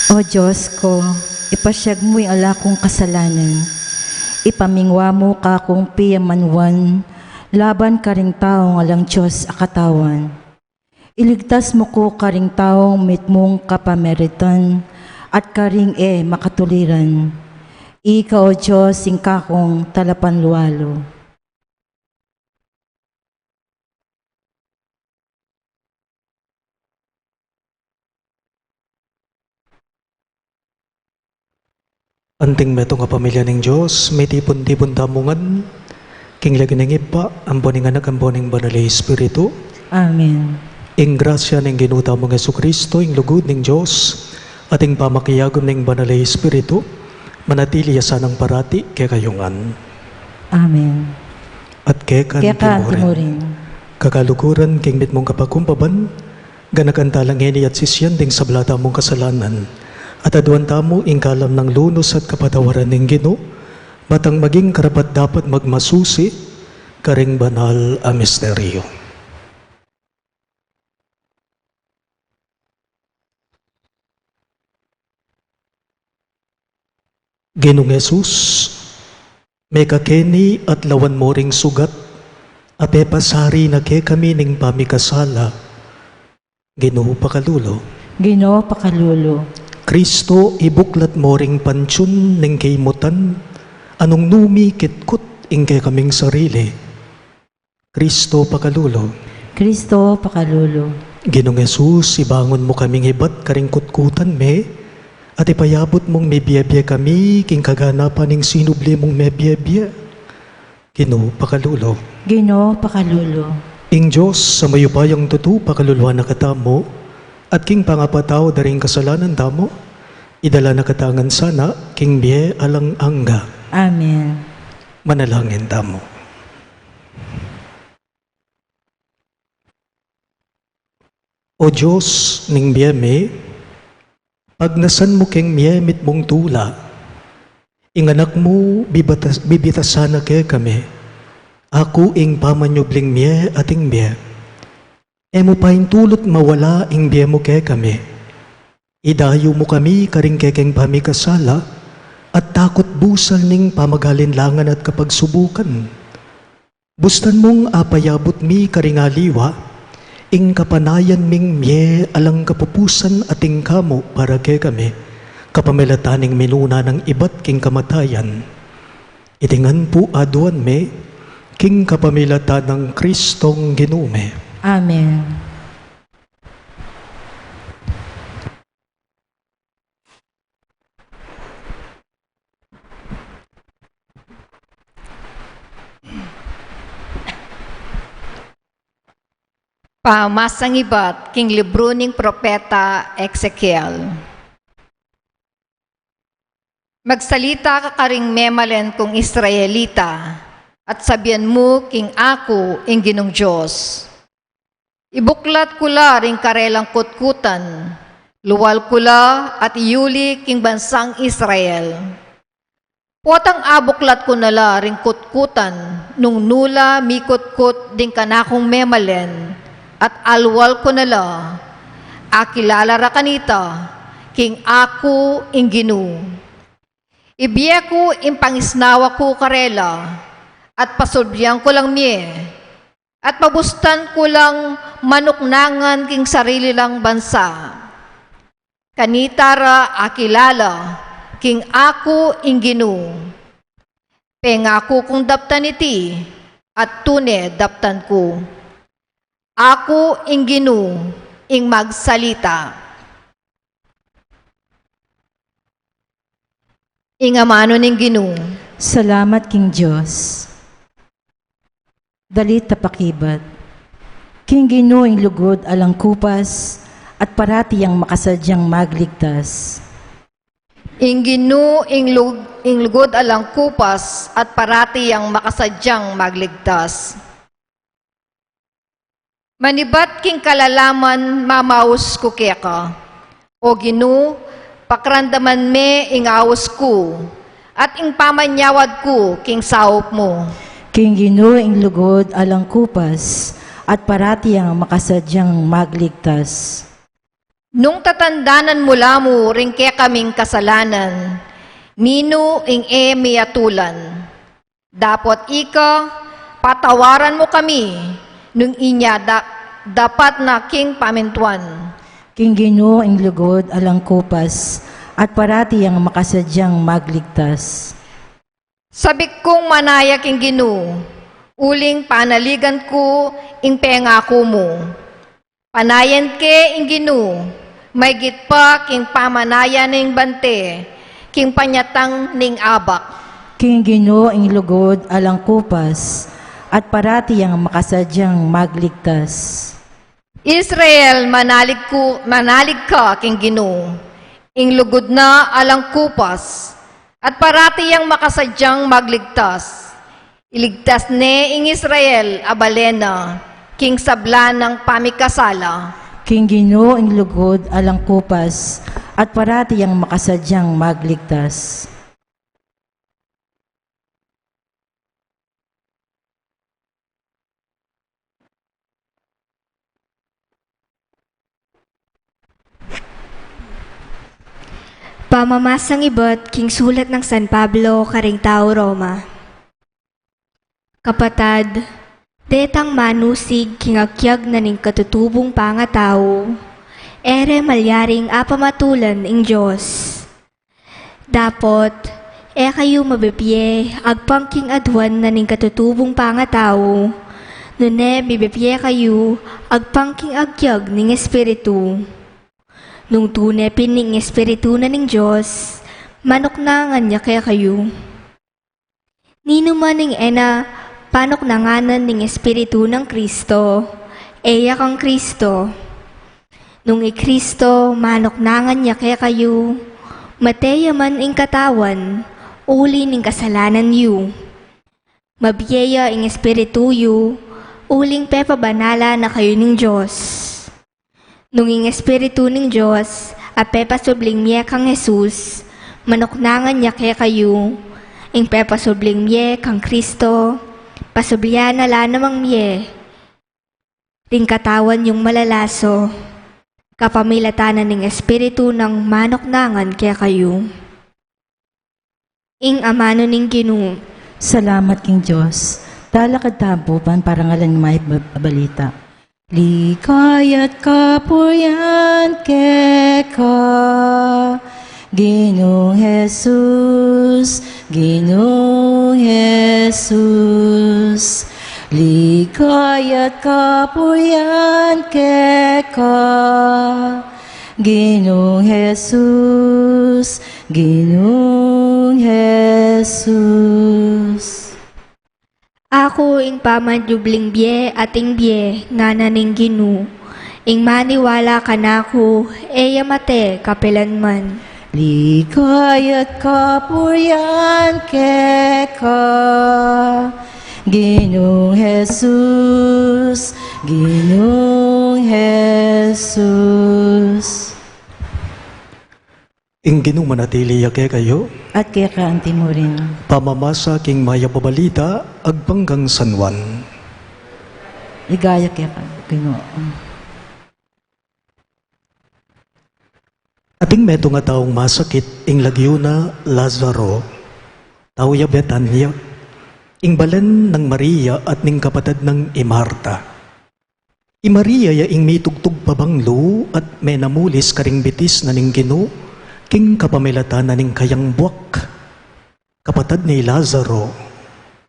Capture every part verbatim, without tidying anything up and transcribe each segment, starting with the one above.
O Dios ku, ipasiag mu ing ala kung kasalanan. Ipamingwa mu kakung piyamanwan laban karing taung alang Dios a katawan. Iligtas mu ku karing taung mitmung kapamiritan at karing e makatuliran. Ika, O Dios, ing kakung talapanlualu. Anting metung a pamilya ning Dios, mitipun-tipun tamu ngan king lagyu ning Ibpa, ampo ning Anak, ampo ning Banal a Espiritu. Amen. Ing grasya ning Ginu tamung Jesucristo, ing lugud ning Dios, at ing pamakiagum ning Banal a Espiritu, manatili ya sanang parati kekayu ngan. Amen. At keka naman mu rin. Kekayu mu rin. Kakaluguran king mitmung kapakumbaban, ganakan tala ngeni at sisian ding sabla tamung kasalanan, at aduan tamu ing kalam nang lunus at kapatawaran ning Ginu, ba tang maging karapat-dapat magmasusi karing banal a misteryu. Ginung Jesus, mekakeni at lawan mu ring sugat a pepasari na kekami ning pamikasala. Ginu, pakalulu. Ginu, pakalulu. Kristo, ibuklat mu ring pantiun ning kaimutan a nung nu mi kitkut ing kekaming sarili. Kristo, pakalulu. Kristo, pakalulu. Ginung Jesus, ibangun mu kaming ibat karing kutkutan mi, at ipayabut mung mibie-bie kami king kaganapan ning sinubli mung mebie-bie. Ginu, pakalulu. Ginu, pakalulu. Ing Dios a mayupayang tutu, pakaluluan na katamu, at king pangapatawad da ring kasalanan tamu, idala na katamu ngan sana king bie alang angga. Amen. Manalangin tamu. O Dios ning bie mi, pagnasan mu keng mie mitmung tula ing Anak mu, bibatas-, bibitasan na kekami, aku ing pamanyubling mie at ing bie. E mu paintulut mawala ing bie mu kekami. Idayu mu kami karing kekeng pamikasala at takut busal ning pamagalinlangan at kapagsubukan. Bustan mung apayabut mi karing aliwa ing kapanayan ming mie alang kapupusan atin kamu para kekami, kapamilatan ning minuna nang ibat king kamatayan. Iti ngan pu aduan mi king kapamilatan nang Kristong Ginu mi. Amen. Pamasang ibat king libru ning propeta Ezekiel. Magsalita ka karing memalen kung Israelita, at sabian mu king aku ing Ginung Dios. Ibuklat ku la ring karelang kutkutan, lual ku la at iyuli king bansang Israel. Potang abuklat ku na la ring kutkutan, nung nu la mikutkut ding kanakung memalen, at alual ku na la, akilala ra kanita king aku ing Ginu. Ibie ku ing pangisnawa ku karela, at pasulbian ku lang mie, at pabustan ku lang manuknangan king sarili lang bansa. Kanita ra akilala king aku ing Ginu. Pengaku kung daptan iti, at tune daptan ku. Aku ing Ginu ing magsalita. Ing amanu ning Ginu. Salamat king Dios. Dalit a pakibat. King Ginu ing lugud alang kupas, at parati yang makasadyang magligtas. Ing Ginu ing lug-, ing lugud alang kupas, at parati yang makasadyang magligtas. Manibat king kalalaman mamaus ku keka. O Ginu, pakiramdaman me ing aus ku, at ing pamanyawad ku king saup mu. King Ginu ing lugud alang kupas, at parati yang makasadyang magligtas. Nung tatandanan mu la mu ring kekaming kasalanan, ninu ing e mi atulan? Dapot ika, patawaran mu kami, nung inya da-, dapat na king pamintuan. King Ginu ing lugud alang kupas, at parati yang makasadyang magligtas. Sabik kung manaya king Ginu, uling panaligan ku ing pengaku mu. Panayan ke ing Ginu, maygit pa king pamanaya ning bante, king panyatang ning abak. King Ginu ing lugud alang kupas, at parati yang makasadyang magligtas. Israel, manalig ku, manalig ka king Ginu, ing lugud na alang kupas, at parati yang makasadyang magligtas. Iligtas ne ing Israel a balen na, king sabla nang pamikasala. King Ginu ing lugud alang kupas, at parati yang makasadyang magligtas. Pamamasang ibat king sulat nang San Pablo karing tau Roma. Kapatad, detang manusig king agyag na ning katutubung pangatau, e re malyaring apamatulan ing Dios. Dapot, e kayu mabibie agpang king aduan na ning katutubung pangatau, nune mibibie kayu agpang king agyag ning Espiritu. Nung tune pin ing Espiritu na ning Dios, manuknangan ya kekayu. Ninuman ing e na panuknanganan ning Espiritu nang Kristo, e ya kang Kristo. Nung i Kristo manuknangan ya kekayu, mate ya man ing katawan, uli ning kasalanan yu. Mabie ya ing Espiritu yu, uling pepabanala na kayu ning Dios. Nung ing Espiritu ning Dios a pepasubling mie kang Jesus, manuknangan ya kekayu, ing pepasubling mie kang Kristo, pasublian na la namang mie ring katawan yung malalaso, kapamilatan na ning Espiritu nang manuknangan kekayu. Ing amanu ning Ginu. Salamat king Dios. Talakad tamu ban parangalan ing mayap a balita. Ligaya't kapurian keka, Ginung Jesus, Ginung Jesus. Ligaya't kapurian keka, Ginung Jesus, Ginung Jesus. Aku ing pamanjubling bie at ing bie, ngana ning Ginu. Ing maniwala kanaku, e ya mate kapilanman. Ligaya't kapurian keka, Ginung Jesus, Ginung Jesus. Ing Ginu manatili ya kekayu. At keka anti mu rin. Pamamasa king mayap a balita agpang kang San Juan. Ligaya keka, Ginu. Atin metung a taung masakit, ing lagyu na Lazaro. Tau ya Betania, ing balen nang Maria at ning kapatad nang i Marta. I Maria ya ing mitugtug pabanglu at menamulis karing bitis na ning Ginu, king kapamilatan na ning kayang buak. Kapatad nang i Lazaro,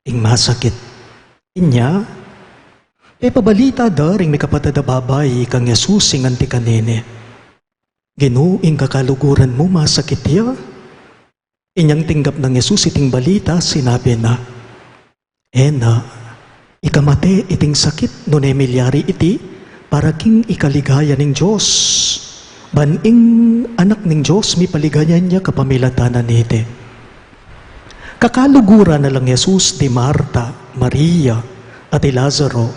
ing masakit. Inya, pepabalita da ring mikapatad a babai kang Jesus ing anti kanini. Ginu, ing kakaluguran mu masakit ya. Inyang tinggap nang Jesus iting balita, sinabi na, E na ikamate iting sakit, nune milyari iti para king ikaligaya ning Dios, ban ing Anak ning Dios mipaligayan ya kapamilatan na niti. Kakaluguran na lang Jesus di Marta, Maria, at i Lazaro.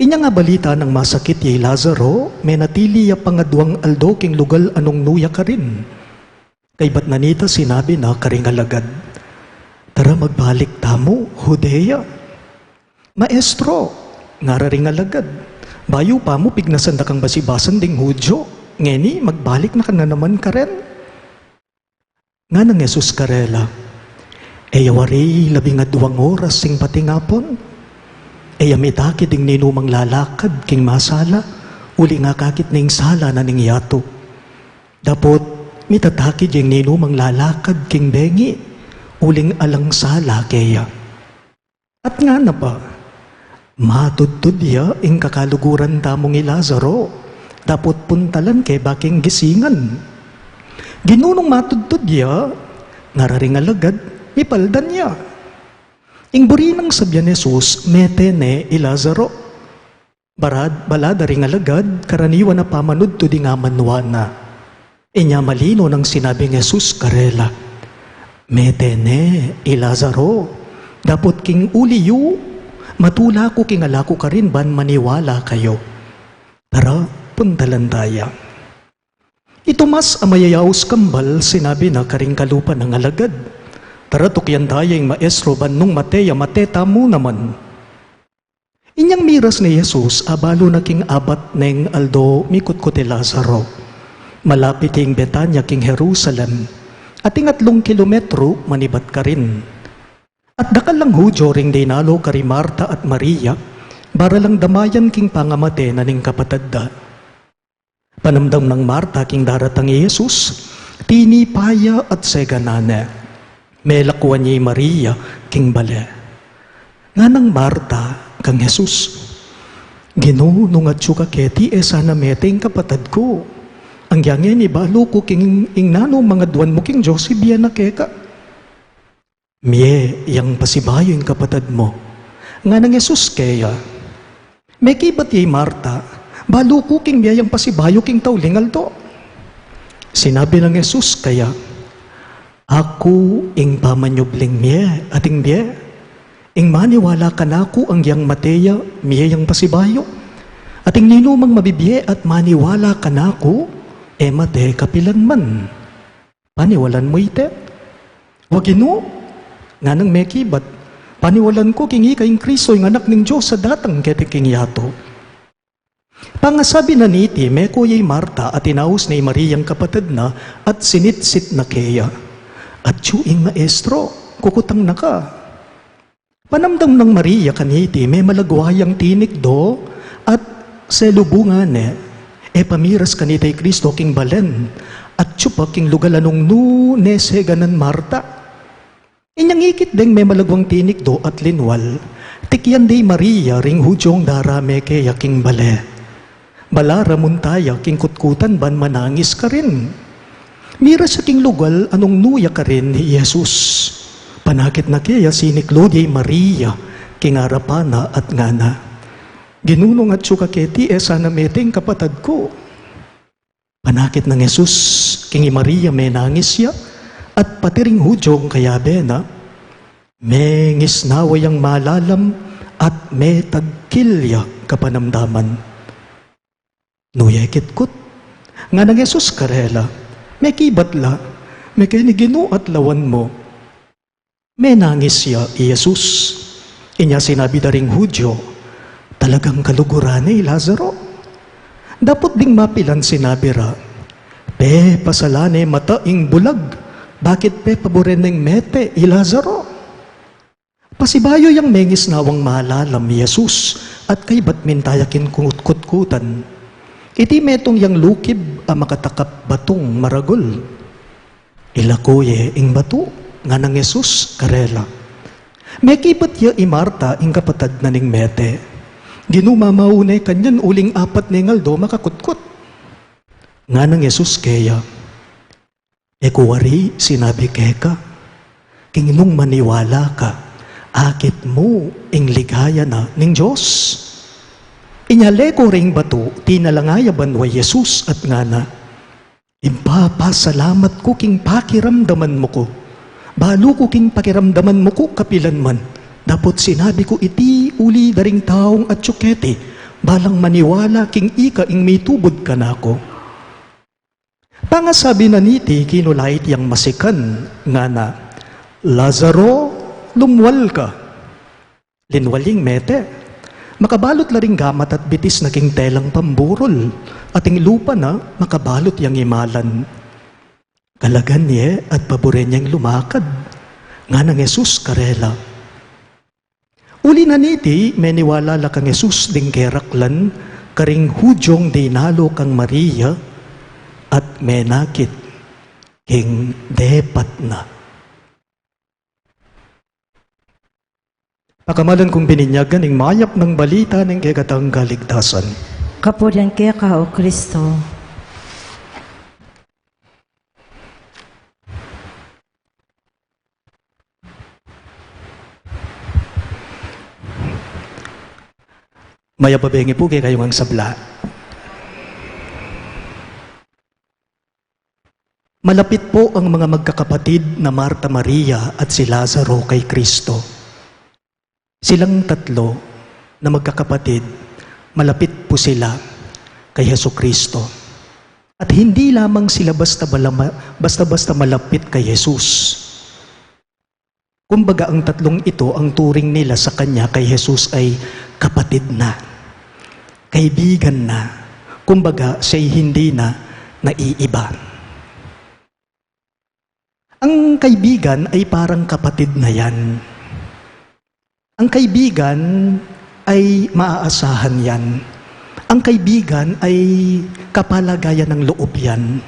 Inyang abalita nang masakit ya i Lazaro, menatili ya pangaduang aldo king lugal a nung nu ya karin. Kaybat na nita sinabi na karing alagad, Tara magbalik tamu Judea. Maestro, ngara ring alagad, bayu pa mu pignasan da kang basibasan ding Judio. ngeni magbalik na ka na naman karen?" Nganang Jesus karela, "E ya wari labing aduang oras ing patingapun? E ya mitakid ing ninumang lalakad king masala, uling akakit ne ing sala na ning yatu. Dapot mitatakid ya ing ninumang lalakad king bengi, uling alang sala keya. At ngana pa, matudtud ya ing kakaluguran tamung i Lazaro, dapot puntalan ke ba king gisingan." Ginu, nung matudtud ya, ngara ring alagad, mipaldan ya. Ing buri nang sabian Jesus, "Mete ne i Lazaro." Barad, bala da ring alagad, karaniwan a pamanudtud ing amanwa na. Inya malino nang sinabing Jesus karela, "Mete ne i Lazaro, dapot king uli yu, matula ku king ala ku karin ban maniwala kayu. Tara, puntalan taya." I Tomas a mayayaus kambal, sinabi na karing kalupa nang alagad, "Tara, tukian taya ing Maestro, ban nung mate ya, mate tamu naman." Inyang miras ne i Jesus, abalu na king abat neng aldo mikutkut i Lazaro. Malapit ing Betania king Jerusalem, ating atlung kilometru manibat karin. At dakal lang Judio ring dinalo kari Marta at Maria, bara lang damayan king pangamate na ning kapatad da. Panamdam nang Marta king daratang i Jesus, tinipa ya at seganan ne. Melakuan ya i Maria king bale. Nganang Marta kang Jesus, "Ginu, nung atyu ka keti, e sana mete ing kapatad ku. Agyang ngeni balu ku king ing nanu mangaduan mu king Dios, ibie na keka." "Mie yang pasibayu ing kapatad mu," nganang Jesus keya. Mekibat ya i Marta, "Balu ku king mie yang pasibayu king tauling aldo." Sinabi nang Jesus keya, "Aku ing pamanyubling mie at ing bie. Ing maniwala kanaku agyang mate ya, mie yang pasibayu. At ing ninumang mabibie at maniwala kanaku, e mate kapilanman." "Paniwalan mu iti?" "Wa, Ginu," nganang mekibat, "paniwalan ku king ika ing Kristo, ing Anak ning Dios a datang keti king yatu." Pangasabi na niti, meko ya i Marta at inaus ne i Mariang kapatad na at sinitsit na keya. "Atyu ing Maestro, kukutang na ka." Panamdam nang Maria kaniti, memalagwa yang tinikdo at selubungan ne, e pamiras kanita i Kristo king balen, atyu pa king lugal a nung nu ne seganan Marta. Inyang ikit deng memalagwang tinikdo at linwal, tikian de i Maria ring Judiong darame keya king bale. Bala ra munta ya king kutkutan ban manangis karin. Miras ya king lugal a nung nu ya karin i Jesus. Panakit na keya, siniklaud ya i Maria king arapan na at ngana, "Ginu, nung atyu ka keti, e sana mete ing kapatad ku." Panakit nang Jesus king i Maria, menangis ya, at pati ring Judiong kayabe na, mengisnawa yang malalam at metagkil ya kapanamdaman. Nu ya ikitkut? Nganang Jesus karela, "Mekibat la, mekeni Ginu at lawan mu." Menangis ya i Jesus. Inya sinabi da ring Judio, "Talagang kaluguran ne i Lazaro." Dapot ding mapilan sinabi ra, "Pepasalan ne mata ing bulag, bakit pepaburen neng mete i Lazaro?" Pasibayu yang mengisnawang malalam i Jesus at kaybat minta ya king kut-, kutkutan. Iti metung yang lukib a makatakap batung maragul. "Ilaku ye ing batu," nganang Jesus karela. Mekibat ya i Marta, ing kapatad na ning mete. "Ginu, mamau ne kanyan uling apat neng aldo makakutkut." Nganang Jesus keya, "E ku wari sinabi keka, king nung maniwala ka, akit mu ing ligaya na ning Dios?" Inya leko ring batu, tinalanga ya banua i Jesus at ngana, "Ibpapasalamat ku king pakiramdaman mu ku. Balu ku king pakiramdaman mu ku kapilan man. Dapot sinabi ku iti uli da ring taung atyu keti, balang maniwala king ika ing mitubud kanaku." Pangasabi na niti, kinulait yang masikan, ngana, "Lazaro, lumwal ka." Linwal yang mete. Makabalut la ring gamat at bitis na king telang pamburul, at ing lupa na makabalut yang imalan. Kalagan ye at paburen yang lumakad, nganang Jesus karela. Uli na niti, meniwala la kang Jesus ding keraklan karing Hudyong dinalu kang Maria at menakit king depat na. Pakamalan kung bininyagan ing mayap nang balita ning kekatang kaligtasan. Kapurian keka, O Kristo. Mayap a bengi pu kekayu ngan sabla. Malapit po ang mga magkakapatid na Marta, Maria at si Lazaro kay Kristo. Silang tatlo na magkakapatid, malapit po sila kay Jesucristo. At hindi lamang sila basta malama-, basta-basta malapit kay Jesus. Kumbaga, ang tatlong ito, ang turing nila sa kanya kay Jesus ay kapatid na, kaibigan na. Kumbaga, siya'y hindi na naiiba. Ang kaibigan ay parang kapatid na yan. Ang kaibigan ay maaasahan yan. Ang kaibigan ay kapalagayan ng loob yan.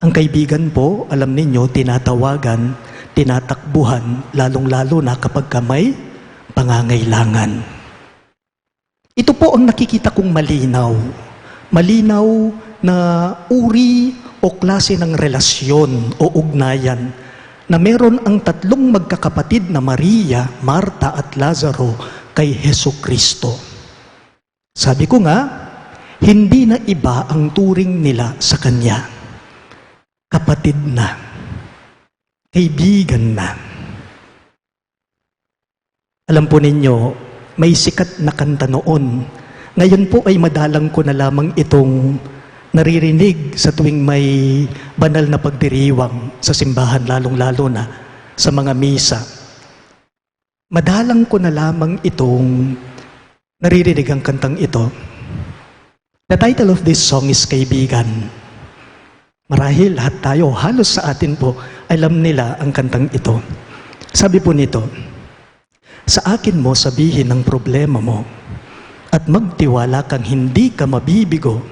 Ang kaibigan po, alam ninyo, tinatawagan, tinatakbuhan, lalong-lalo na kapag ka may pangangailangan. Ito po ang nakikita kong malinaw. Malinaw na uri o klase ng relasyon o ugnayan na meron ang tatlong magkakapatid na Maria, Marta at Lazaro kay Jesucristo. Sabi ko nga, hindi na iba ang turing nila sa kanya. Kapatid na. Kaibigan na. Alam po ninyo, may sikat na kanta noon. Ngayon po ay madalang ko na lamang itong naririnig sa tuwing may banal na pagdiriwang sa simbahan, lalong-lalo na sa mga misa. Madalang ko na lamang itong naririnig ang kantang ito. The title of this song is Kaibigan. Marahil lahat tayo, halos sa atin po, alam nila ang kantang ito. Sabi po nito, "Sa akin mo sabihin ang problema mo, at magtiwala kang hindi ka mabibigo.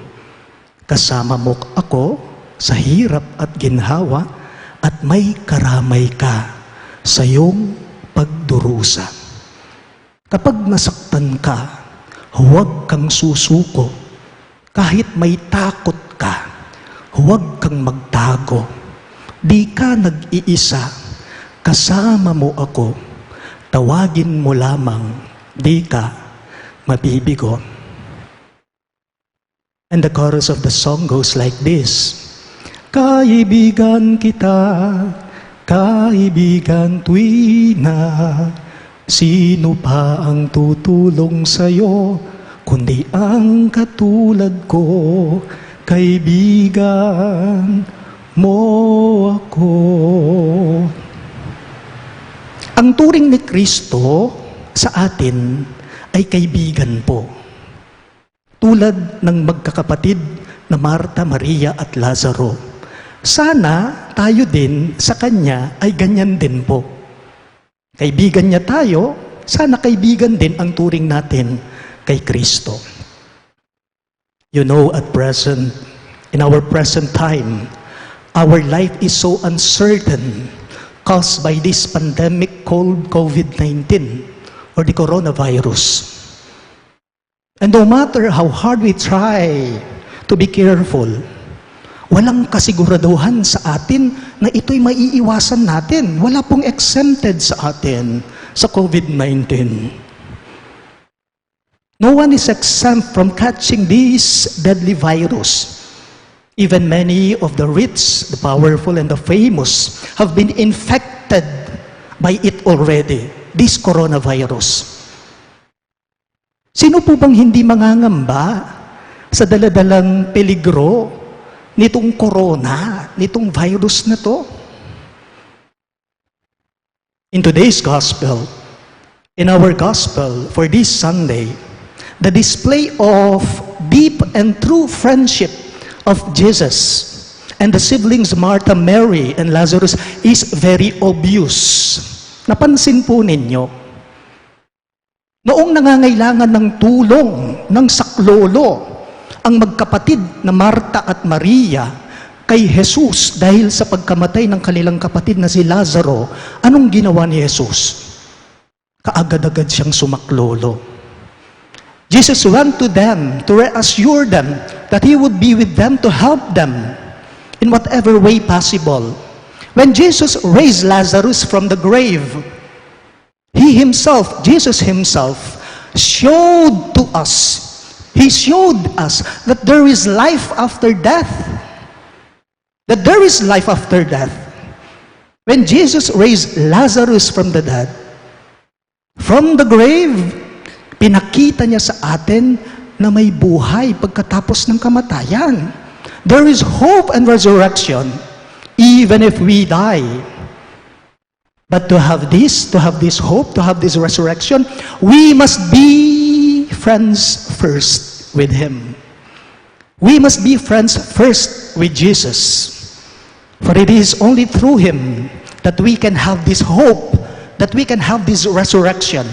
Kasama mo ako sa hirap at ginhawa, at may karamay ka sa iyong pagdurusa." Kapag nasaktan ka, huwag kang susuko. Kahit may takot ka, huwag kang magtago. Di ka nag-iisa, kasama mo ako. Tawagin mo lamang, di ka mabibigo. And the chorus of the song goes like this. Kaibigan kita, kaibigan tuwi na. Sino pa ang tutulong sa'yo, kundi ang katulad ko? Kaibigan mo ako. Ang turing ni Kristo sa atin ay kaibigan po. Tulad ng magkakapatid na Marta, Maria at Lazaro. Sana tayo din sa kanya ay ganyan din po. Kaibigan niya tayo, sana kaibigan din ang turing natin kay Kristo. You know, at present, in our present time, our life is so uncertain, caused by this pandemic called COVID nineteen or the coronavirus. And no matter how hard we try to be careful, walang kasiguraduhan sa atin na ito'y maiiwasan natin. Wala pong exempted sa atin sa COVID nineteen. No one is exempt from catching this deadly virus. Even many of the rich, the powerful, and the famous have been infected by it already, this coronavirus. Sino po bang hindi mangangamba sa daladalang peligro nitong corona, nitong virus na 'to? In today's gospel, in our gospel for this Sunday, The display of deep and true friendship of Jesus and the siblings Martha, Mary, and Lazarus is very obvious. Napansin po ninyo, noong nangangailangan ng tulong ng saklolo ang magkapatid na Marta at Maria kay Jesus dahil sa pagkamatay ng kanilang kapatid na si Lazaro, anong ginawa ni Jesus? Kaagad-agad siyang sumaklolo. Jesus went to them to reassure them that he would be with them to help them in whatever way possible. When Jesus raised Lazarus from the grave, he himself, Jesus himself, showed to us, he showed us that there is life after death. That there is life after death. When Jesus raised Lazarus from the dead, from the grave, pinakita niya sa atin na may buhay pagkatapos ng kamatayan. There is hope and resurrection even if we die. But to have this, to have this hope, to have this resurrection, we must be friends first with Him. We must be friends first with Jesus. For it is only through Him that we can have this hope, that we can have this resurrection.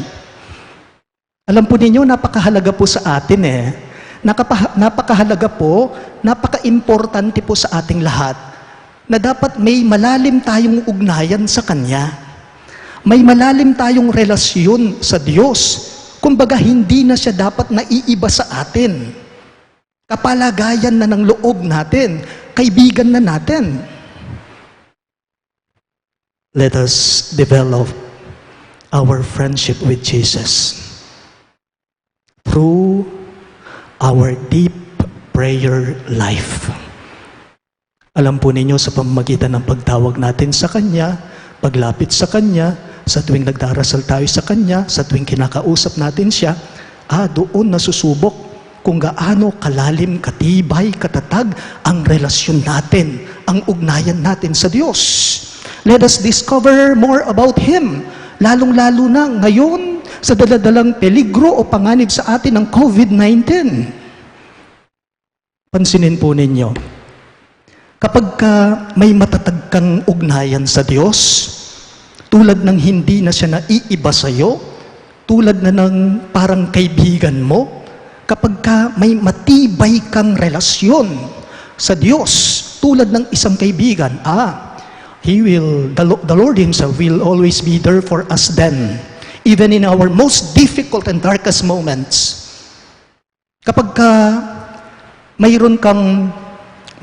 Alam po ninyo, napakahalaga po sa atin eh. Nakapa-, napakahalaga po, napaka-importante po sa ating lahat na dapat may malalim tayong ugnayan sa Kanya. May malalim tayong relasyon sa Diyos. Kumbaga, hindi na siya dapat naiiba sa atin. Kapalagayan na ng loob natin, kaibigan na natin. Let us develop our friendship with Jesus through our deep prayer life. Alam po ninyo, sa pamamagitan ng pagtawag natin sa Kanya, paglapit sa Kanya, sa tuwing nagdarasal tayo sa Kanya, sa tuwing kinakausap natin Siya, ah, doon nasusubok kung gaano kalalim, katibay, katatag ang relasyon natin, ang ugnayan natin sa Diyos. Let us discover more about Him, lalong-lalo na ngayon sa daladalang peligro o panganib sa atin ng COVID nineteen. Pansinin po ninyo, kapag ka may matatag kang ugnayan sa Diyos, tulad ng hindi na siya naiiba sa'yo, tulad na ng parang kaibigan mo, kapag ka may matibay kang relasyon sa Diyos, tulad ng isang kaibigan, ah, He will, the, Lo- the Lord Himself will always be there for us then, even in our most difficult and darkest moments. Kapag ka mayroon kang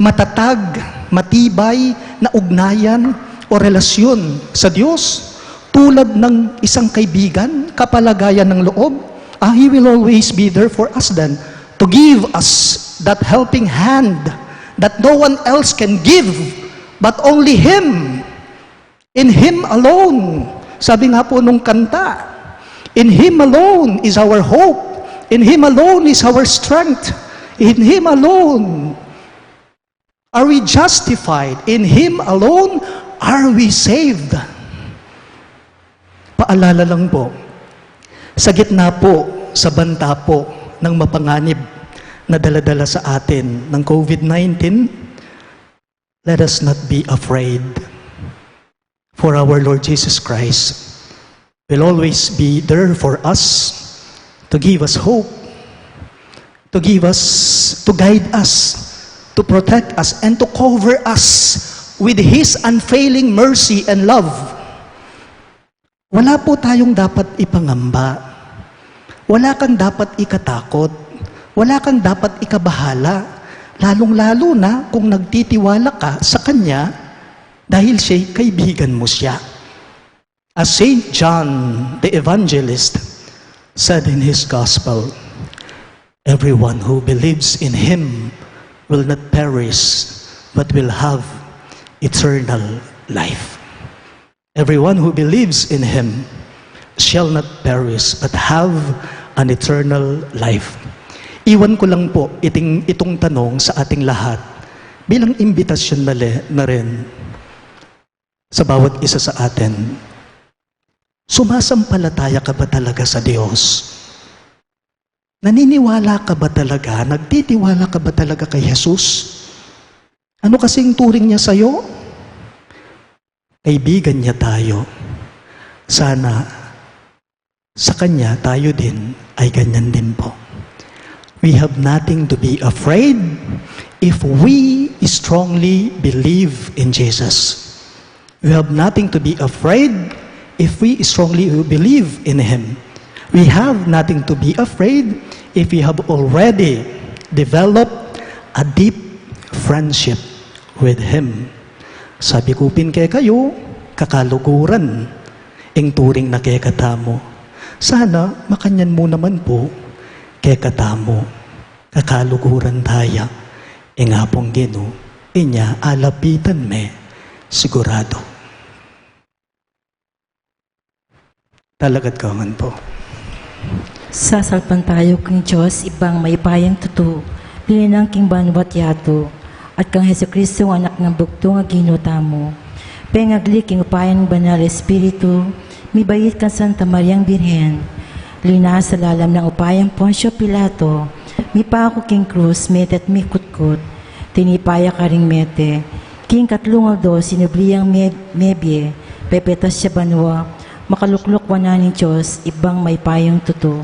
matatag, matibay na ugnayan o relasyon sa Diyos, tulad ng isang kaibigan, kapalagayan ng loob, ah, He will always be there for us then to give us that helping hand that no one else can give but only Him. In Him alone, sabi nga po nung kanta, "In Him alone is our hope. In Him alone is our strength. In Him alone are we justified. In Him alone are we saved." Paalala lang po, sa gitna po, sa banta po ng mapanganib na daladala sa atin ng COVID nineteen, let us not be afraid. For our Lord Jesus Christ will always be there for us to give us hope, to give us, to guide us, to protect us, and to cover us with His unfailing mercy and love. Wala po tayong dapat ipangamba. Wala kang dapat ikatakot. Wala kang dapat ikabahala. Lalong-lalo na kung nagtitiwala ka sa Kanya dahil siya'y kaibigan mo siya. As Saint John the Evangelist said in his Gospel, "Everyone who believes in Him will not perish, but will have eternal life." Everyone who believes in Him shall not perish but have an eternal life. Iwan ko lang po iting, itong tanong sa ating lahat bilang imbitasyon na, le, na rin sa bawat isa sa atin. Sumasampalataya ka ba talaga sa Diyos? Naniniwala ka ba talaga? Nagtitiwala ka ba talaga kay Jesus? Ano kasing turing niya sa'yo? Kaibigan niya tayo. Sana sa kanya tayo din ay ganyan din po. We have nothing to be afraid if we strongly believe in Jesus. We have nothing to be afraid if we strongly believe in Him. We have nothing to be afraid if we have already developed a deep friendship with Him. Sabi ku pin kekayu, kakaluguran ing turing na kekatamu. Sana makanyan mu naman pu kekatamu. Kakaluguran taya. Ing Apung Ginu, inya alapitan me sigurado. Talakad kayu ngan pu. Sasalpantaya ku king Dios, Ibpang mayupayang tutu, linang king banua't yatu, at kang Jesucristo, Anak nang bugtung a Ginu tamu. Pengagli king upaya ning Banal Espiritu, mibait kang Santa Mariang Birhen, linasa lalam ning upayang Poncio Pilato, mipaku king krus, mete't mikutkut, tinipa ya karing mete, king katlung aldo sinubli yang me-, mebie, pepetas ya banua, makalukluk wanan ning Dios, Ibpang mayupayang tutu.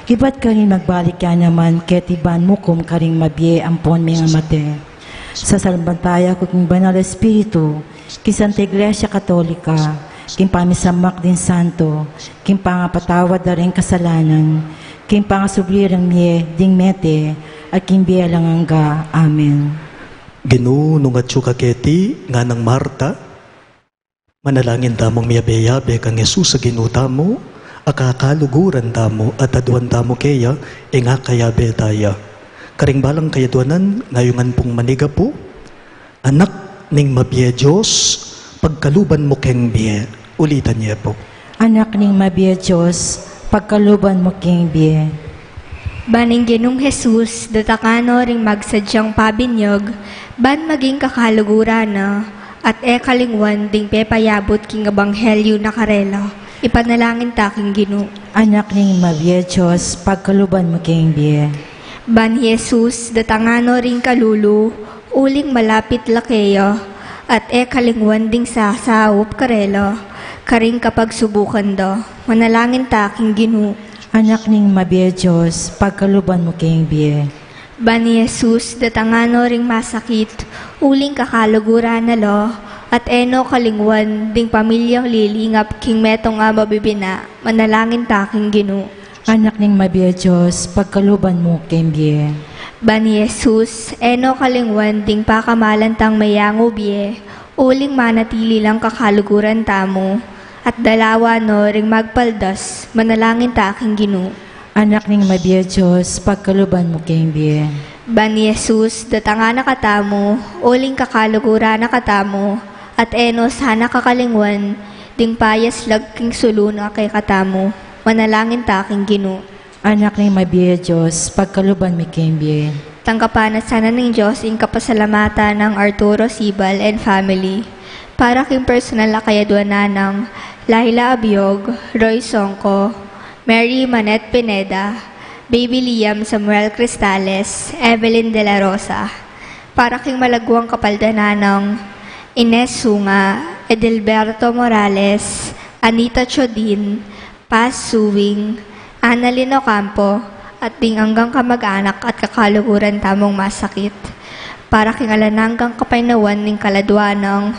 Ibat karin magbalik ya naman keti ban mukum karing mabie ampon mengamate. Sasalpantaya ku king Banal Espiritu, king Santa Iglesia Katolika, king pamisamak ding santo, king pangapatawad da ring kasalanan, king pangasubli rang mie ding mete, at king bie alang angga. Amen. Ginu, nung atyu ka keti, nganang Marta, manalangin tamung miyabe-yabe kang Jesus a Ginu tamu, a kakaluguran tamu, at aduan tamu keya ing akayabe taya. Karing balang kayaduanan, ngayungan pung manigapu, Anak ning mabie Dios, pagkaluban mu keng bie. Ulitan ye pu. Anak ning mabie Dios, pagkaluban mu keng bie. Ban ing Ginung Jesus, datang no ring magsadyang pabinyag, ban maging kakaluguran na, at e kalingwan ding pepayabut king ebanghelyu na karela. Ipanalangin ta king Ginu. Anak ning mabie Dios, pagkaluban mu keng bie. Ban Jesus, datang no ring kalulu, uling malapit la keya, at e kalingwan ding sasaup karela, karing kapagsubukan da. Manalangin ta king Ginu. Anak ning mabie Dios, pagkaluban mu keng bie. Ban Jesus, datang no ring masakit, uling kakaluguran na la, at e no kalingwan ding pamilyang lilingap king metung a mabibina. Manalangin ta king Ginu. Anak ning mabie Dios, pagkaluban mu keng bie. Ban Jesus, e no kalingwan ding pakamalan tang meyangu bie, uling manatili lang kakaluguran tamu, at dalawa no ring magpaldas. Manalangin ta king Ginu. Anak ning mabie Dios, pagkaluban mu keng bie. Ban Jesus, datang na katamu, uling kakaluguran na katamu, at e no sana kakalingwan ding payaslag king sulu na kekatamu. Manalangin ta king Ginu. Anak ning mabie Dios, pagkaluban mu keng bie. Tanggapan na sana ning Dios ing kapasalamatan nang Arturo Sibal and family, para king personal a kayaduanan nang Laila Abiog, Roy Songco, Mary Manette Pineda, Baby Liam Samuel Cristales, Evelyn De La Rosa. Para king malaguang kapaldanan nang Ines Sunga, Edelberto Morales, Anita Chodin, Paz Suing, Annalyn Ocampo, at ding anggang kamag-anak at kakaluguran tamung masakit. Para king alang anggang kapaynawan ning kaladua nang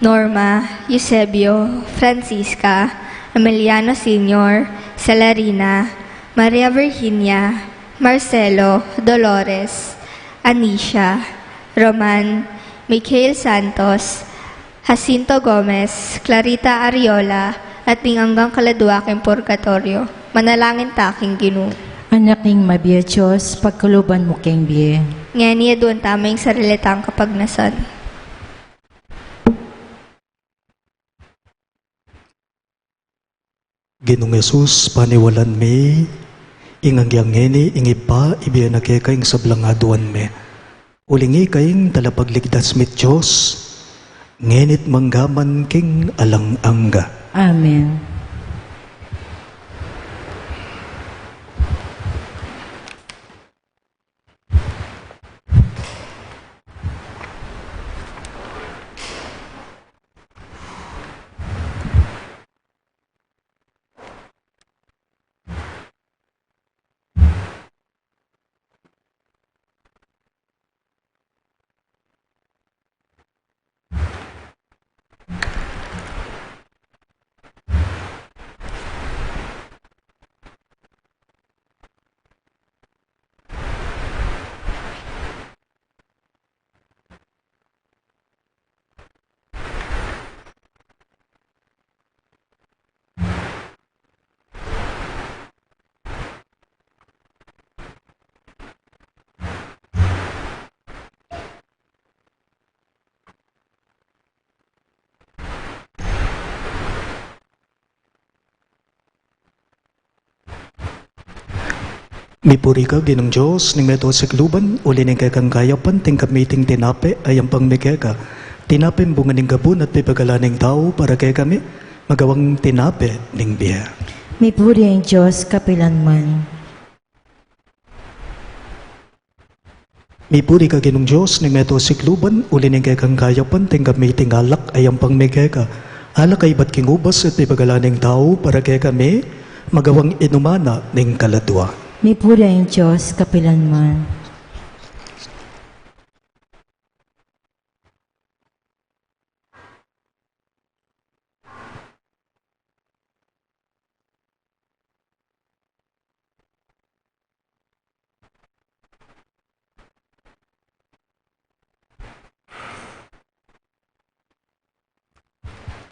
Norma, Eusebio, Francisca, Emiliano Senior, Celerina, Maria Virginia, Marcelo, Dolores, Anisha, Roman, Mikhail Santos, Jacinto Gomez, Clarita Ariola, at ding anggang kaladua king purgatoryo. Manalangin ta king Ginu. Anak ning mabie Dios, pagkaluban mu keng bie. Ngeni aduan tamu ing sarili tang kapagnasan. Ginung Jesus, paniwalan mi, ing anggang ngeni, ing Ibpa, ibie na keka ing sablang aduan mi. Uling ika ing talapagligtas mit Dios, ngeni't manggaman king alang angga. Amen. Mipuri ka, Ginung Dios ning meto sikluban, uli ning kekang kayapan, tinggap mi iting tinape a yampang mi keka. Tinapeng bunga ning gabun at pepagalan ning tau para kekami, magawang tinape ning bie. Mipuri ing Dios kapilanman. Mipuri ka, Ginung Dios ning meto sikluban, uli ning kekang kayapan, tinggap mi iting alak a yampang mi keka. Alak a ibat king ubas at pepagalan ning tau para kekami, magawang inuman na ning kaladua. Mipuri ing Dios kapilanman.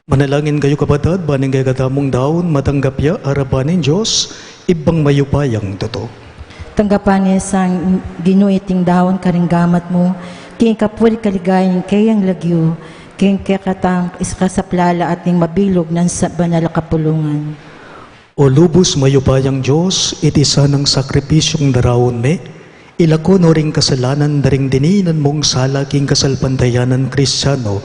Manalangin kayu, kapatad, ban ing kekatamung daun matanggap ya arapan ning Dios, Ibpang mayupayang tutu. Tanggapan na sa Ginu iting daun karing gamat mu, king kapurian at kaligayan ning kayang lagyu, king kekatang kasaplalan at ning mabilug nang sa banal a kapulungan. O lubus mayupayang Dios, iti sanang sakripisyung daraun mi, ilako no ring kasalanan da ring dininan mung sala king kasalpantayanan Kristiano.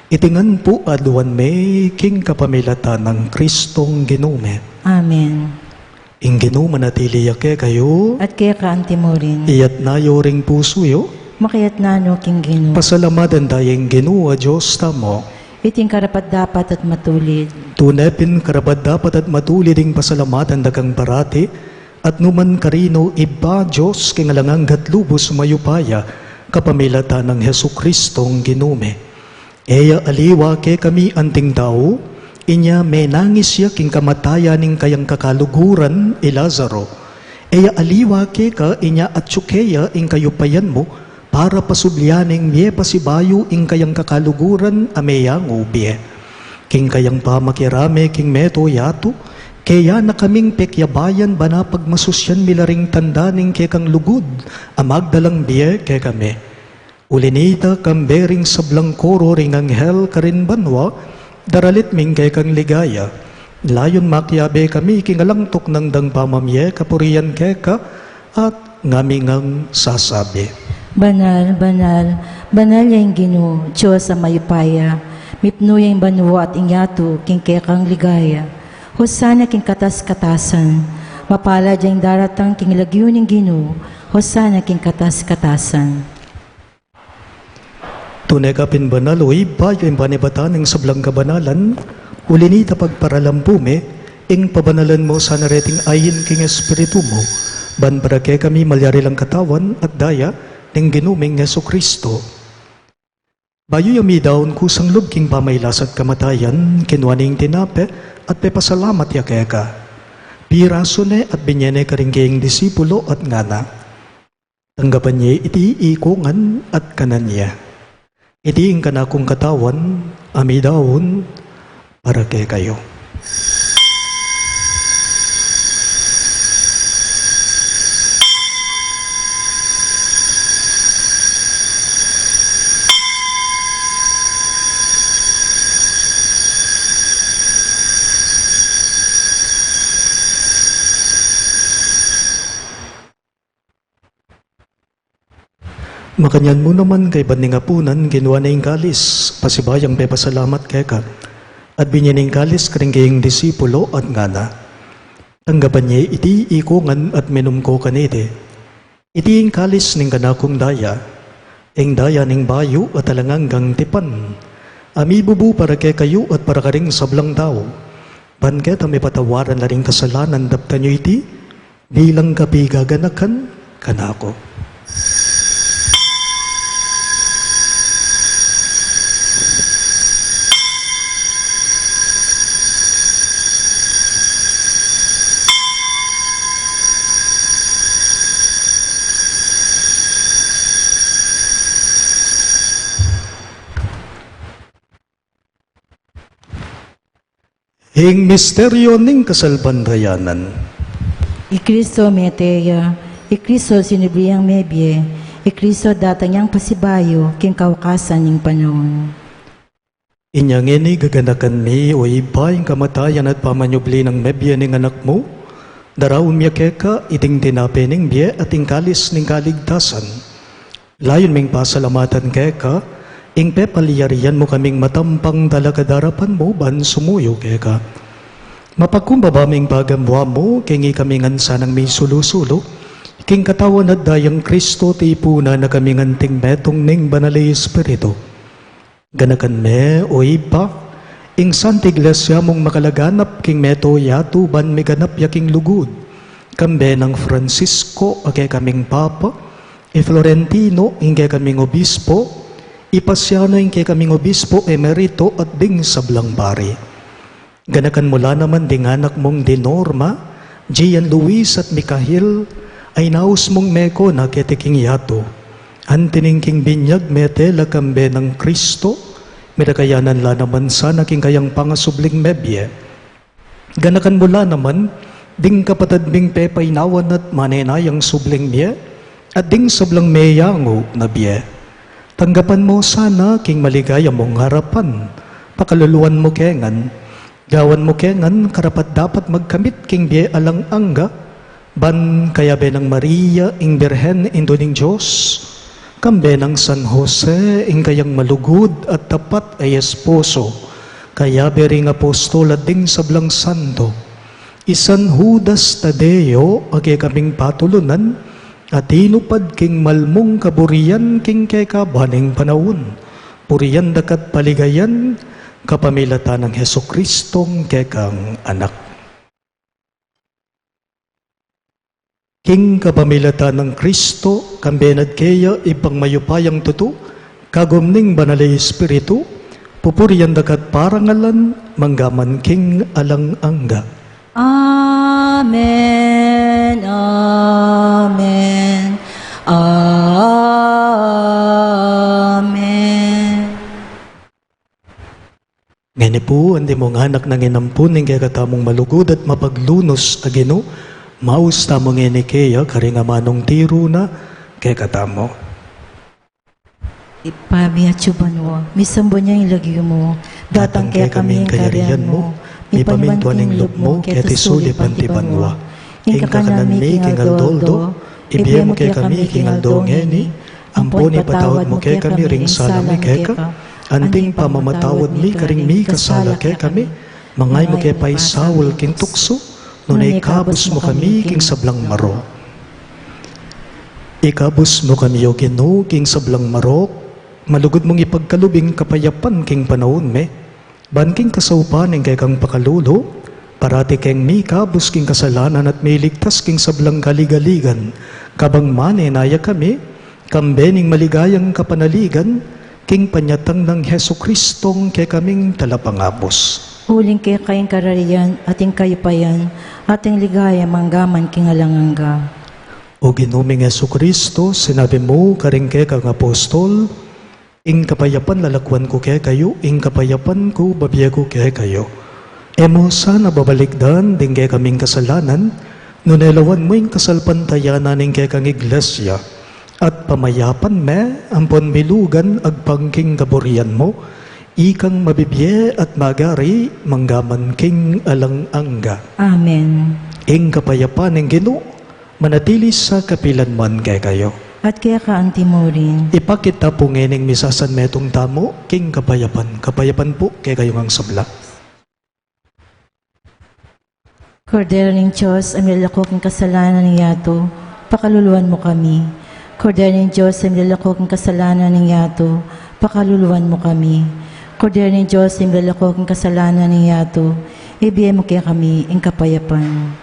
Iti ngan pu aduan mi king kapamilatan nang Kristong Ginu mi. Amen. Ing Ginu manatili ya kekayu. At keka antimurin. Iyatas yu ring pusu yu. Makayatas no king Ginu. Pasalamatan taya ing Ginu a Dios tamu. Iti ing karapat-dapat at matulid. Tune pin karapat-dapat at matulid ing pasalamatan da kang parati, at nukarin man, Ibpa, Dios king alang angga at lubus mayupaya, kapamilatan nang Jesukristong Ginu mi. E ya aliwa kekami anting tau, inya menangis ya king kamatayan ning kayang kakaluguran i Lazaro. E ya aliwa keka inya atyu ke ya ing kayupayan mu, para pasublian neng mie pasibayu ing kayang kakaluguran a meyangu bie. King kayang pamakirame king meto yatu, keya na kaming pekyabayan ban apagmasusyan mi la ring tanda ning kekang lugud a magdalang bie kekami. Uli nita, kambe ring sablang koro ring anghel karin banua, daralit mi ing kekang ligaya. Layun makiabe kami king alang tuknang dang pamamie kapurian keka, at ngami ngang sasabi: Banal, banal, banal ya ing Ginu, Dios a mayupaya, mipnu ya ing banua at ing yatu king kekang ligaya. Hosana king katas-katasan. Mapalad ya ing daratang king lagyu ning Ginu. Hosana king katas-katasan. Tune ka pin banal, o Ibpa, yu ing panibatan ning sablang kabanalan, uli nita pagparalampu mi, ing pabanalan mu sana reting ain king Espiritu mu, ban para kekami malyari lang katawan at daya ning Ginu ming Jesucristo. Bayu ya midaun kusang lub king pamailas at kamatayan, kinua ne ing tinape at pepasalamat ya keka. Pirasu ne at binye ne karing kayang disipulo at ngana: Tanggapan ye iti ikongan at kanan ye. Iti ing kanakung katawan a midaun para kekayu. Makanyan mu naman kaybat ning apunan, kinua ne ing kalis, pasibayung pepasalamat keka, at binye ne ing kalis karing kayang disipulo at ngana: Tanggapan ye iti ikongan at minum ko kaniti. Iti ing kalis ning kanakung daya, ing daya ning bayu at alang anggang tipan, a mibubu para kekayu at para karing sablang tau, ban keta mipatawaran la ring kasalanan. Daptan yu iti bilang kapigaganakan kanaku. Ing misteryo ning kasalpantayanan. I Kristo mete ya, i Kristo sinubli yang mebie, i Kristo datang yang pasibayu king kawakasan ning panaun. Inya ngeni gaganakan mi, o Ibpa, ing kamatayan at pamanyubli nang mebie ning Anak mu, Daraun mi keka iting tinape ning bie at ing kalis ning kaligtasan. Layun ming pasalamatan keka ing pepalyarian mu kaming matampang talakad arapan mu ban sumuyu keka. Mapagkumbaba ming pagamua mu king ikami ngan sanang misulu-sulu king katawan at dayang Kristo, tipunan na kami ngan anting metung ning Banal a Espiritu. Ganakan me, o Ibpa, ing Santa Iglesia mung makalaganap king mabilug a yatu ban miganap ya king lugud, kambe nang Francisco a kekaming Papa, i Florentino ing kekaming Obispo, i Pasiano ing kekaming Obispo Emerito at ding sablang pari. Ganakan mu la naman ding anak mung di Norma, Gian Luis at Mikahil, a inaus mung meko na keti king yatu. Anti ning king binyag mete la kambe nang Kristo, mirakayanan la naman sana king kayang pangasubling mebie. Ganakan mu la naman ding kapatad ming pepainawan at manenayang subling mie, at ding sablang meyangu na bie. Tanggapan mu sana king maligaya mung arapan, pakaluluan mu ke ngan, gawan mu ke ngan karapat-dapat magkamit king bie alang angga, ban kayabe nang Maria ing Birhen, Indu ning Dios, kambe nang San Jose ing kayang malugud at tapat a esposo, kayabe ring apostol at ding sablang santo, i San Judas Tadeo a kekaming patulunan, a tinupad king malmung kaburian king kekaban ning panaun. Purian da ka at paligayan kapamilatan nang Jesucristong kekang Anak. King kapamilatan nang Kristo, kambe na at keya, Ibpang mayupayang tutu, kagum ning Banal a Espiritu, pupurian da ka at parangalan, mangga man king alang angga. Amen, amen, amen. Ngeni pu, antimong anak nang inampun ning kekatamung malugud at mapaglunus a Ginu, maus tamu ngeni keya karing amanung tiru na kekatamu. Ibpa mi atsu banua, misamban ya ing lagyu mu, datang kekami ing kayarian mu, mipamintuan ing lub mu keti sulip anti banua. Ing kakanan mi king aldo-aldo, ibie mu kekami king aldo ngeni, ampon ipatawad mu kekami ring sala mi keka, anting pamamatawad mi karing mikasala kekami, manga e mu ke paisaul king tuksu, nune ikabus mu kami king sablang marok. Ikabus mu kami, O Ginu, king sablang marok, malugud mung ipagkalub ing kapayapan king panaun mi, ban king kasaupan ning kekang pakalulu, parati keng mikabus king kasalanan at miligtas king sablang kaligaligan, kabang manenaya kami, kambe ning maligayang kapanaligan, king panyatang nang Jesucristong kekaming Talapangabus. Uling keka ing kararian, at ing kayupayan, at ing ligaya mangga man king alang angga. O Ginu ming Jesucristo, sinabi mu karing kekang apostol, Ing kapayapan lalakwan ku kekayu, ing kapayapan ku babie ku kekayu. E mu sana babalikdan ding kekaming kasalanan, nune lawan mu ing kasalpantayanan ning kekang Iglesia, at pamayapan me ampon bilugan agpang king kaburian mu, ikang mabibie at magari mangga man king alang angga. Amen. Ing kapayapan ning Ginu manatili sa kapilan man kekayu. At keka antimurin. Ipakit ta pu ngening misasanmetung tamu king kapayapan. Kapayapan pu kekayu ngang sabla. Kordero ning Dios, a milalako king kasalanan ning yatu, pakaluluan mu kami. Kordero ning Dios, a milalako king kasalanan ning yatu, pakaluluan mu kami. Kordero ning Dios, a milalako king kasalanan ning yatu, ibie mu kekami ing kapayapan.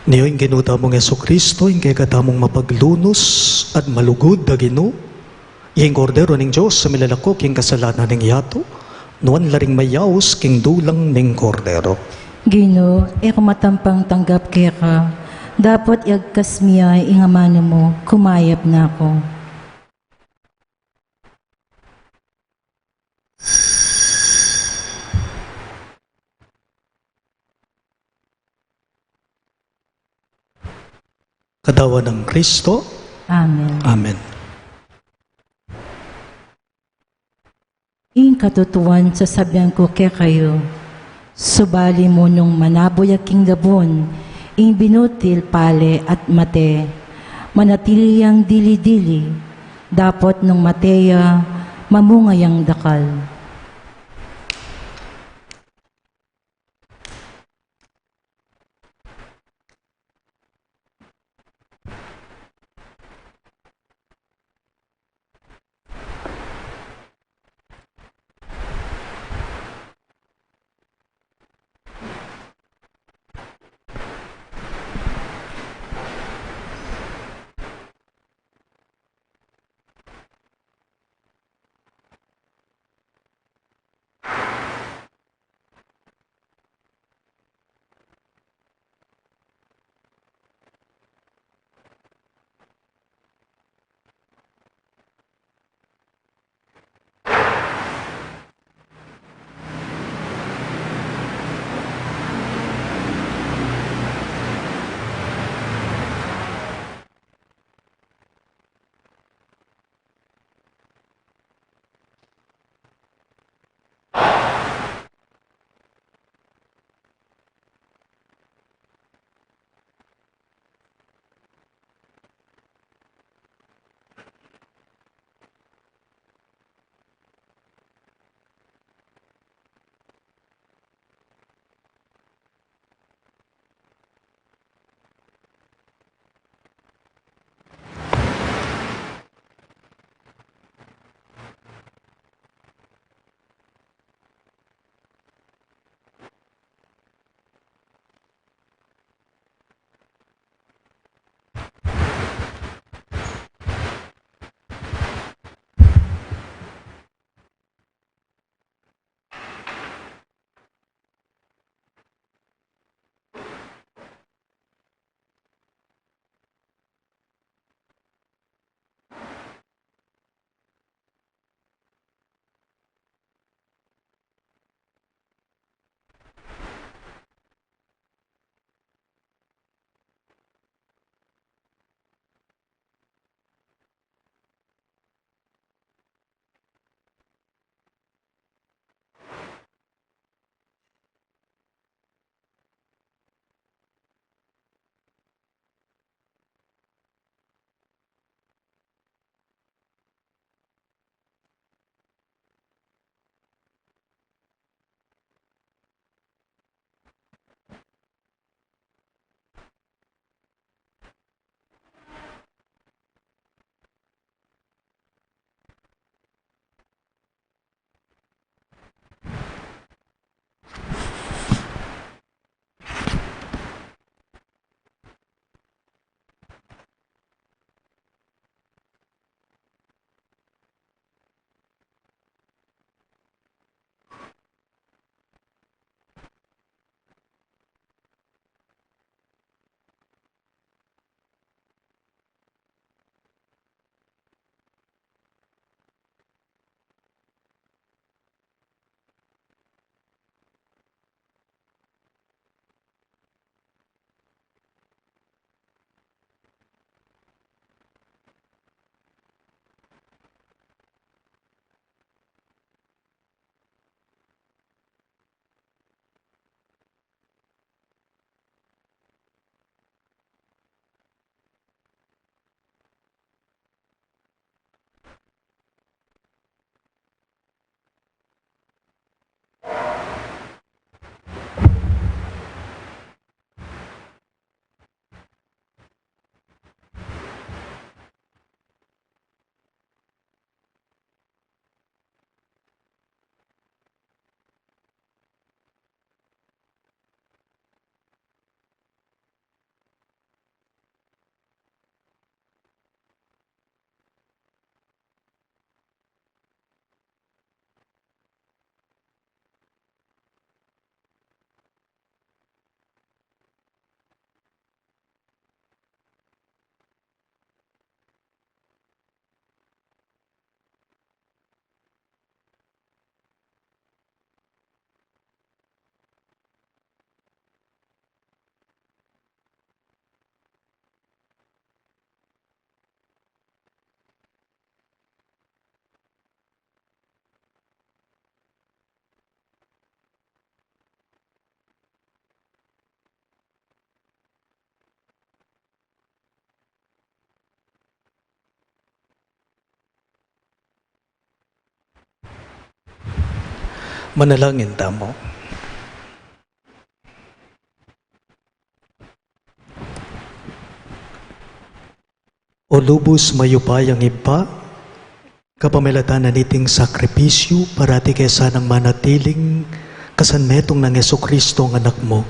Nio ing Ginu tamung Jesucristo, ing kekatamung mapaglunus at malugud a Ginu, ing Kordero ning Dios a milalako king kasalanan ning yatu, nuan la ring mayaus king dulang ning Kordero. Ginu, e ku matampang tanggap keka, dapot iagkas mi ya ing amanu mu, kumayap na ku. Katawan nang Kristo. Amen. Amen. Ing katutuan, sasabian ku kekayu, subali mu nung manabu ya king gabun, ing binutil pale at mate, manatili yang dili-dili, dapot nung mate ya, mamunga yang dakal. Manalangin tamu. O lubus mayupayang Ibpa, kapamilatan na niting sakripisyu, parati ke sanang manatiling kasanmetung nang Jesucristo a Anak mu.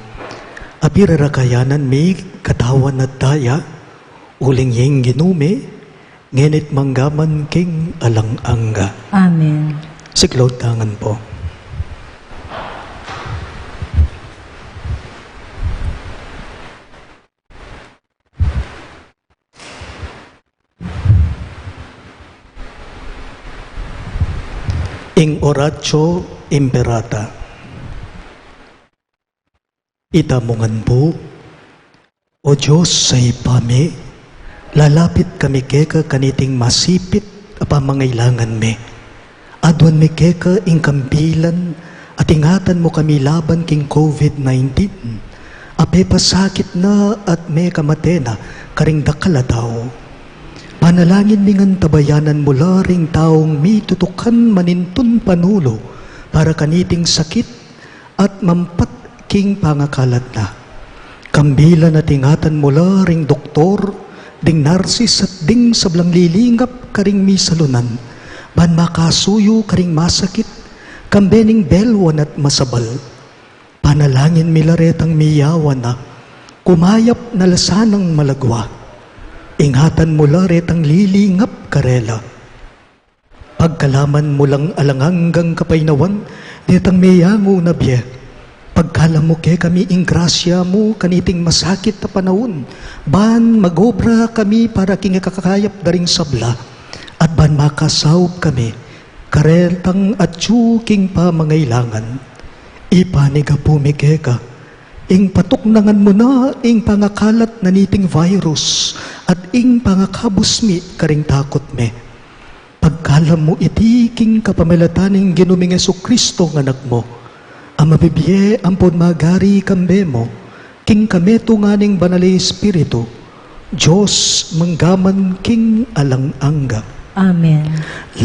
Apira ra kayanan mi katawan at daya, uling ing Ginu mi, ngeni't manggaman king alang angga. Amen. Siklaud ta ngan pu. Ing Oratio Imperata. Itamu ngan pu. O Dios a Ibpa mi, lalapit kami keka kaniting masipit a pamangailangan mi. Aduan mi keka ing kambilan at ingatan mu kami laban king COVID nineteen a pepasakit na at mekamate na karing dakal a tau. Panalangin mi ngan tabayanan mu la ring taung mitutukan manintun panulu para kaniting sakit at mampat king pangakalat na. Kambilan at ingatan mu la ring doktor, ding narsis at ding sablang lilingap karing misalunan, ban makasuyu karing masakit, kambe ning belwan at masabal. Panalangin mi la retang miyawan na, kumayap na la sanang malagwa. Ingatan mu la retang lilingap karela. Pagkalaman mu lang alang anggang kapaynawan detang meyangu na bie. Pagkalam mu kekami ing grasya mu kaniting masakit a panaun, ban mag-obra kami para king ikakayap da ring sabla, at ban makasaup kami karetang atyu king pamangailangan. Ipanigapu mi keka ing patuknangan mu na ing pangakalat na niting virus at ing pangakabus mi karing takut mi. Pagkalam mu iti king kapamilatan ning Ginu ming Jesucristo a Anak mu, a mabibie ampon magari kambe mu, king kametungan ning Banal a Espiritu, Dios manggaman king alang angga. Amen.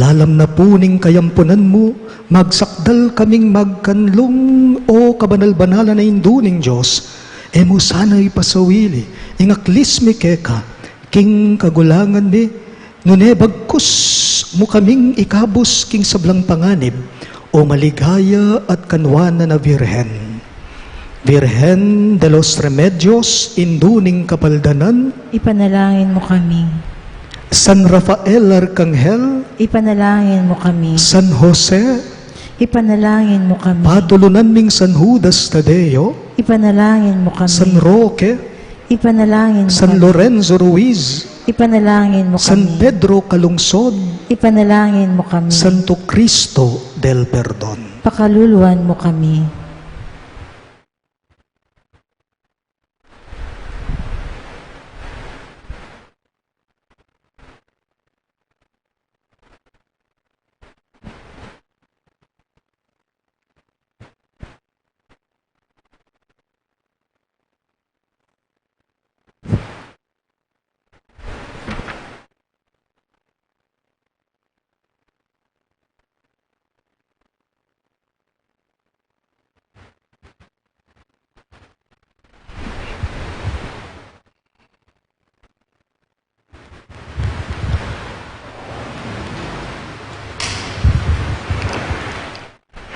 Lalam na pu ning kayampunan mu, magsakdal kaming magkanlung, o kabanal-banalan a Indu ning Dios. E mu sana ipasawili ing aklis mi keka king kagulangan mi, nune bagkus mu kaming ikabus king sablang panganib, o maligaya at kanwanan a Virgen. Virgen de los Remedios, Indu ning Kapaldanan. Ipanalangin mu kami. San Rafael Arkanghel. Ipanalangin mu kami. San Jose. Ipanalangin mu kami. Patulunan ming San Judas Tadeo. Ipanalangin mu kami. San Roque. Ipanalangin mu San kami. Lorenzo Ruiz. Ipanalangin mu San kami. Pedro Calungsod. Ipanalangin mu kami. Santo Cristo del Perdon. Pakaluluan mu kami.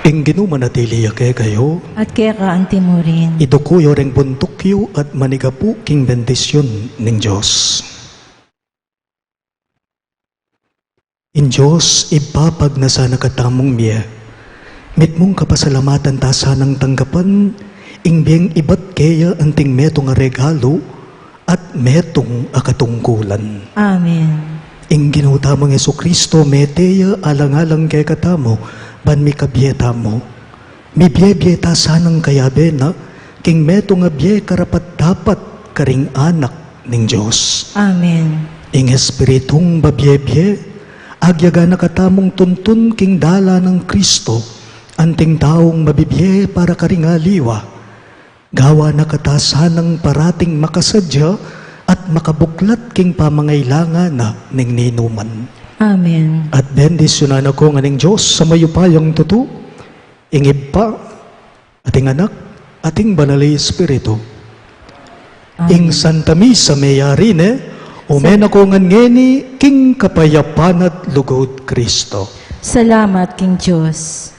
Ing Ginu manatili ya kekayu. At keka antimurin. Iduku yu ring buntuk yu at manigapu king bendisyun ning Dios. Ing Dios, Ibpa, pagnasan na katamung mie, mitmung kapasalamatan ta sanang tanggapan ing bieng ibat keya anting metung a regalu at metung a katungkulan. Amen. Ing Ginu tamung Jesucristo, mete ya alang-alang kekatamu, ban mikabie tamu. Mibie-bie ta sanang kayabe na, king metung a bie karapat-dapat karing anak ning Dios. Amen. Ing Espiritung babie-bie, agyaga na katamung tuntun king dalan nang Cristo, anting taung mabibie para karing aliwa. Gawa na kata sanang parating makasadya at makabuklat king pamangailangan na ning ninuman. Amen. At bendisyunan na kayu ngan ning Dios a mayupayang tutu, Ing Ibpa, at ing Anak, at ing Banal a Espiritu. Amen. Ing Santa Misa meyari ne, ume na ko ngan ngeni king kapayapan at lugud Kristo. Salamat king Dios.